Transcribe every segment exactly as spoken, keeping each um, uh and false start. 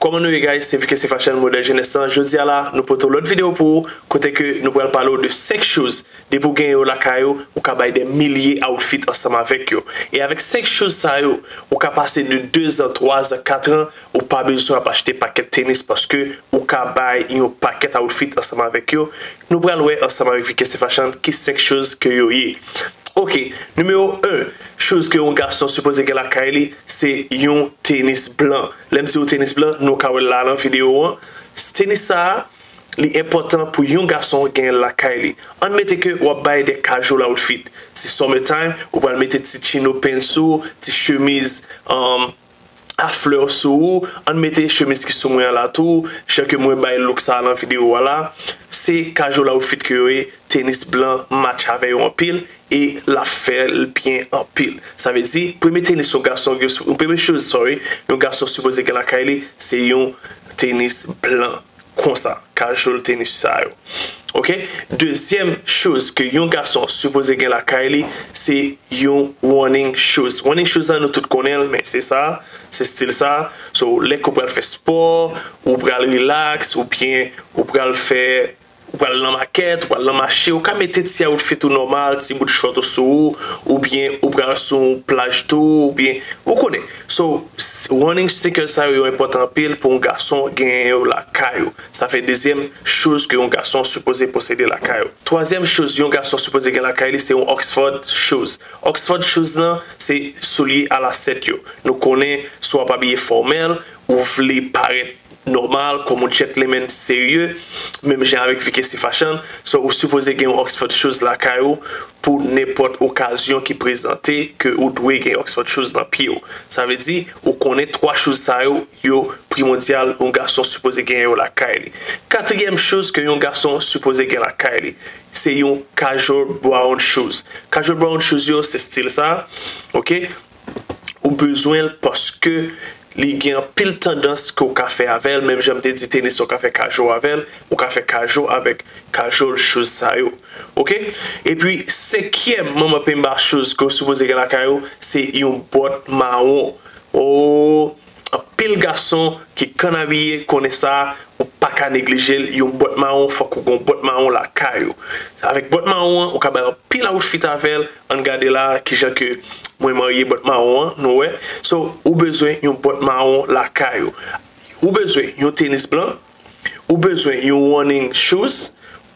Kòman nou ye, guys? Se V K C Fashion, modèl jenès lan. Jodi a la, nou pote yon lòt videyo pou ou, kote ke nou pral pale w de senk shoes. Depi w gen yo lakay ou, ou ka bay dè milye outfit ansanm avèk yo. E avèk senk shoes sa yo, ou ka pase de de zan, twa zan, kat an, ou pa bezwen ap achte pakèt tenis paske ou ka bay yon pakèt outfit ansanm avèk yo. Nou pral wè ansanm avèk V K C Fashion ki senk shoes ke yo ye. Ok, nimewo en, shoes ke yon gason sipoze gen lakay li, se yon tenis blan. Lè m di yon tenis blan, nou ka wè l la nan videyo an. Tenis sa a, li enpòtan pou yon gason gen lakay li. Ann mete ke w ap bay de casual outfit. Si summertime, ou pral mete ti chino pants ou, ti chemiz, um, a flè sou ou, ann mete chemiz ki sou mwen an la tou, jan ke mwen bay look sa a nan videyo a la. Se casual outfit ke yo ye, tenis blan match avè yo anpil, e l ap fè l byen anpil. Sa vle di, premye tenis yon gason gen sou, premye shoes, sorry, yon gason sipoze gen lakay li, se yon tenis blan konsa, casual tenis sa yo. Ok? Dezyèm shoes ke yon gason sipoze gen lakay li, se yon running shoes. Running shoes la, nou tout konnen l, men se sa, se stil sa. So, lè ke w pral fè spò, ou pral relax, oubyen ou pral fè, ou pral nan makèt, ou pral nan mache, ou ka mete ti outfit ou nòmal, ti bout short ou sou ou, oubyen ou pral sou yon plaj tou, oubyen, ou konnen. So, s-, running sneakers sa yo, yo enpòtan anpil pou yon gason genyen yo lakay ou. Sa fè dezyèm shoes ke yon gason sipoze posede lakay ou. Twazyèm shoes yon gason sipoze gen lakay li, se yon Oxford shoes. Oxford shoes lan, se soulye a la sèt yo. Nou konnen, si w ap abiye fòmèl, ou vle parèt nòmal, kòm yon gentleman serye, menm jan avèk V K C Fashion, so ou sipoze gen yon Oxford shoes lakay ou pou nenpòt okazyon ki prezante ke ou dwe gen Oxford shoes nan pye w. Sa vle di, ou konnen twa shoes sa yo, yo primondyal, yon gason sipoze gen yo lakay li. Katriyèm shoes ke yon gason sipoze gen lakay li, se yon casual brown shoes. Casual brown shoes yo, se stil sa, ok? Ou bezwen l paske li gen anpil tandans ke w ka fè avè l, menm jan m te di tenis, ou ka fè casual avè l, ou ka fè casual avèk casual shoes sa yo. Ok? Epi, senkyèm manman penba shoes ke w sipoze gen lakay ou, se yon bòt mawon. O, anpil gason ki konn abiye konnen sa, ou pa ka neglije l, yon bòt mawon, fòk ou gen yon bòt mawon lakay ou. Avèk bòt mawon an, ou ka bay anpil outfit avè l. Ann gade la, kijan ke mwen marye bòt mawon an, nou wè. So, ou bezwen yon bòt mawon lakay ou. Ou bezwen yon tenis blan, ou bezwen yon running shoes,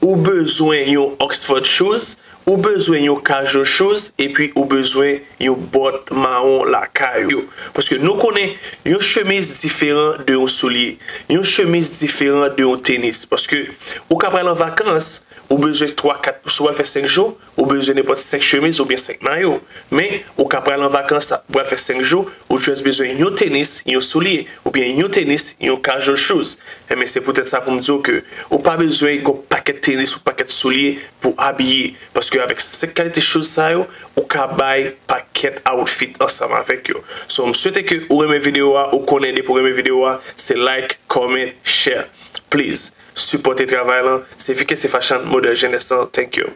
ou bezwen yon Oxford shoes, ou bezwen yon casual shoes, epi ou bezwen yon bòt mawon lakay ou. Paske nou konnen, yon chemiz diferan de yon soulye. Yon chemiz diferan de yon tenis. Paske ou ka pral an vakans, ou bezwen twa, kat, si w pral fè senk jou, ou bezwen nenpòt senk chemiz oubyen senk mayo. Men, ou ka pral an vakans, ou pral fè senk jou, ou just bezwen yon tenis, yon soulye, oubyen yon tenis, yon casual shoes. Enben, se poutèt sa pou m di w ke ou pa bezwen yon pakèt tenis, yon pakèt soulye pou abiye. Paske avèk senk kalite shoes sa yo, ou ka bay pakèt outfit ansanm avèk yo. So, m swete ke ou renmen videyo a, ou konnen depi w renmen videyo a, se like, comment, share. Please, sipòte travay lan. Se V K C Fashion, modèl jenès lan. Thank you.